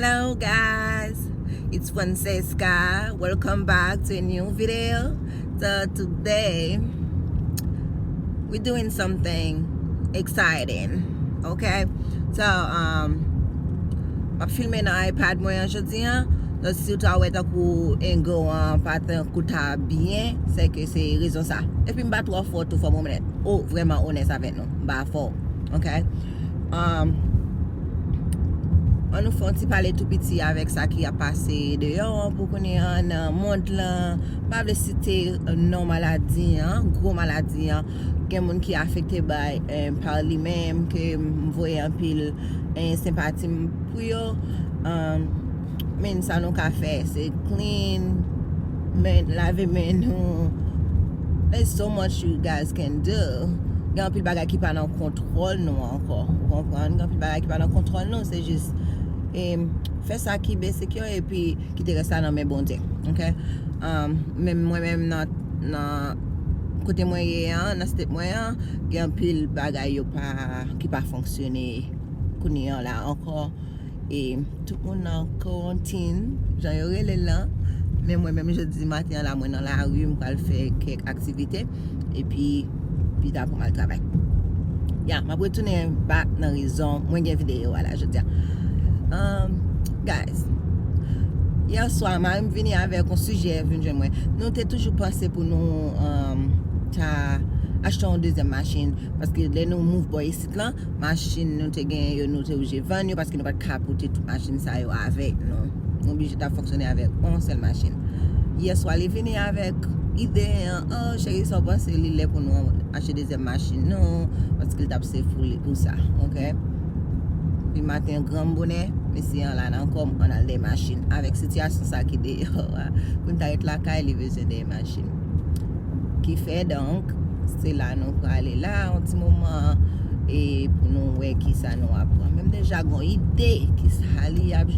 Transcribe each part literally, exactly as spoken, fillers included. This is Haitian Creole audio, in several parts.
Hello guys, it's Francesca. Welcome back to a new video. So today we're doing something exciting, okay? So um m ap filme nan iPad mwen an jodi an. So si w ta wè tankou angle an pa tankou ta byen, se ke se rezon sa. Epi m pa twò fò tou, fò mwen onèt. O, vrèman onèt avèk nou. M pa fò. Okay? Um, an nou fè yon ti pale tou piti avèk sa ki ap pase deyò an pou kounye an nan mond lan. M pa vle site non maladi an, gwo maladi an. Gen moun ki afekte bay, eh, pa li menm, ke m voye anpil, eh, senpati m pou yo. Um, men sa nou ka fè, se clean, men, lave men nou. There's so much you guys can do. Gen anpil bagay ki pa nan kontwòl nou ankò. Ou konprann? Gen anpil bagay ki pa nan kontwòl nou. Se jis, em, fè sa ki basic yo epi kite rès la nan men Bondye. Okay? Um, men mwen menm nan, nan kote mwen ye an, nan state mwen an, gen anpil bagay yo pa, ki pa fonksyone kounye an la ankò. E tout moun nan karantin, jan yo rele l lan. Men mwen menm jodi maten an la, mwen nan lari, m pral fè kèk aktivite. Epi pita pou m al travay. Ya, m ap retounen back nan rezon mwen gen videyo a la jodi a. Um, guys, yè swa, mari m vini avèk yon sijè, vin jwenn mwen. Nou te toujou panse pou nou, um, ta achte yon dezyèm machin. Paske lè nou move bò isit lan, machin nou te genyen yo, nou te oblije vann yo paske nou pa t ka pote tout machin sa yo avèk nou. Nou oblije t ap fonksyone avèk yon sèl machin. Yè swa, li vini avèk ide an, "Oh, cheri, sa w panse li lè pou nou achte dezyèm machin nou?" Paske li t ap save pou li, pou sa, okay? Epi maten, gran bonè, mesye an la nan kò m, ann al dèyè machin. Avèk sitiyasyon sa ki deyò a, pou n ta ret lakay, li bezwen dèyè machin. Ki fè, donk, se la nou prale la, yon ti moman, e pou nou wè ki sa nou ap pran. Men m deja gon ide ki sa li ap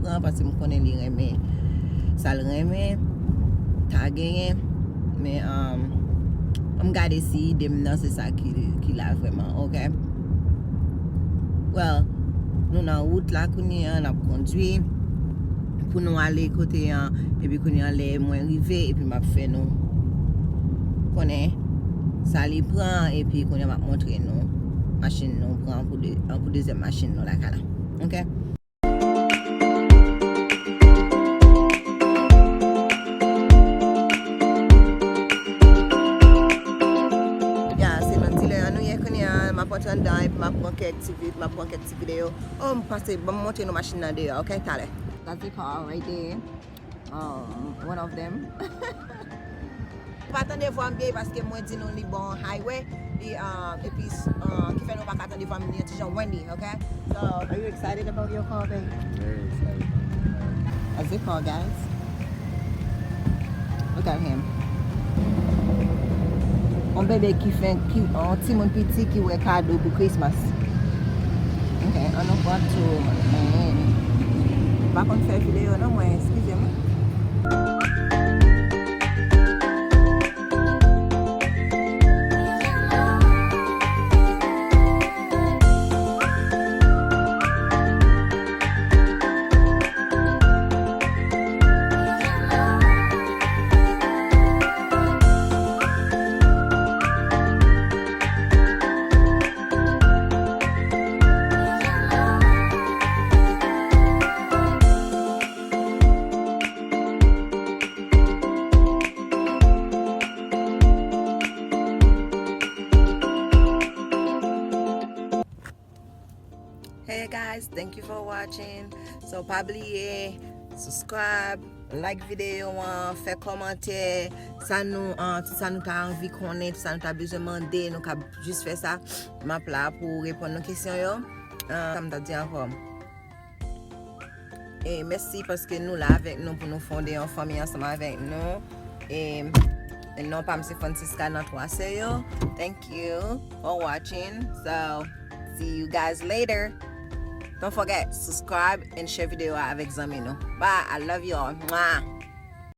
pran, paske m konnen li renmen sa l renmen, ta genyen. Men, um, ann gade si ide m nan se sa ki, ki la vrèman, okay? Well, nou nan wout la kounye an, n ap kondwi pou nou ale kote an, epi kounye an lè mwen rive, epi m ap fè nou konnen sa li pran, epi kounye an m ap montre nou machin nou pran pou de, pou dezyèm machin nou lakay la. Okay? Ya, se nan dealer an nou ye kounye a, m ap antre anndan epi m ap pran kèk ti vid, m ap pran kèk ti videyo. Oh, m pase, ban m montre nou machin nan deyò, okay, talè. That's the car right there. Um, one of them. Pa tande vwa m byen paske mwen di nou li bò highway, li, uh, epi, uh, ki fè nou pa ka tande vwa m li yon ti jan windy, okay? So, are you excited about your car, babe? Very excited. That's the car, guys. Look at him. Yon bebe ki fè, ki, yon timoun piti ki wè kado pou Christmas. Ok, ann nou pran tou, man. M pa konn fè videyo non mwen, eskize m. Hey guys, thank you for watching. So pa bliye subscribe, like videyo an, fè kòmantè, sa nou, uh, tout sa nou ta anvi konnen, tout sa nou ta bezwen mande, nou ka jis fè sa. M ap la pou reponn nou kesyon yo. Uh, sa m ta di ankò? E mèsi paske nou la avèk nou pou nou fonde yon fanmi ansanm avèk nou. E, e non pa m se Francisca nan twa sè yo. Thank you for watching. So, see you guys later. Don't forget, subscribe and share video avèk zanmi nou. Bye, I love you all. Mwah.